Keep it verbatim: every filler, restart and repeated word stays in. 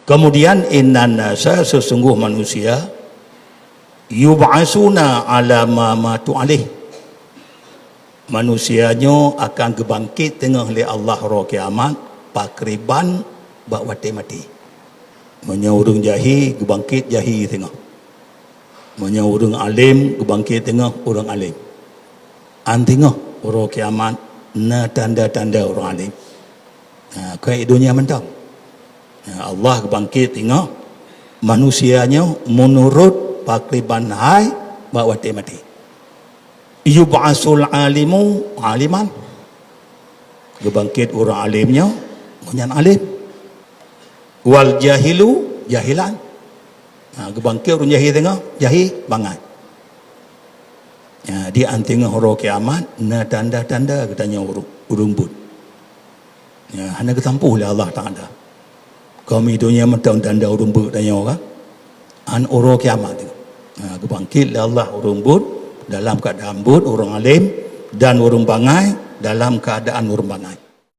Kemudian, "Innan nasa, sesungguh manusia, yub'asuna ala ma matu alaih." Manusia nyoe akan geubangkét teungoh lé Allah uroe kiamat pakriban bak watée maté. Meunyoe ureuëng jahi, geubangkét jahi teungoh. Meunyoe ureuëng além, geubangkét teungoh ureuëng além. An teungoh uroe kiamat na tanda-tanda ureuëng além. Ha, keu donya mantong. Ha, Allah geubangkét teungoh manusia nyoe meunurot pakriban hai bak watée maté. Yub'asul alimu aliman. Geubangkét ureuëng além nyoe, ngon nyan além. Wal jahilu jahilan. Ha, geubangkét ureuëng jahi teungoh, jahi bangai. Ya, di an teungoh uroe kiamat na tanda-tanda geutanyoe ureuëng, ureuëng buet. Ya, hana geutampuh lé Allah Taala. Kami donya mantong tanda ureuëng buet tanyoe kan. An uroe kiamat tu. Ha, geubangkét lé Allah ureuëng buet dalam keuadaan buet, ureuëng além, dan ureuëng bangai dalam keuadaan ureuëng bangai.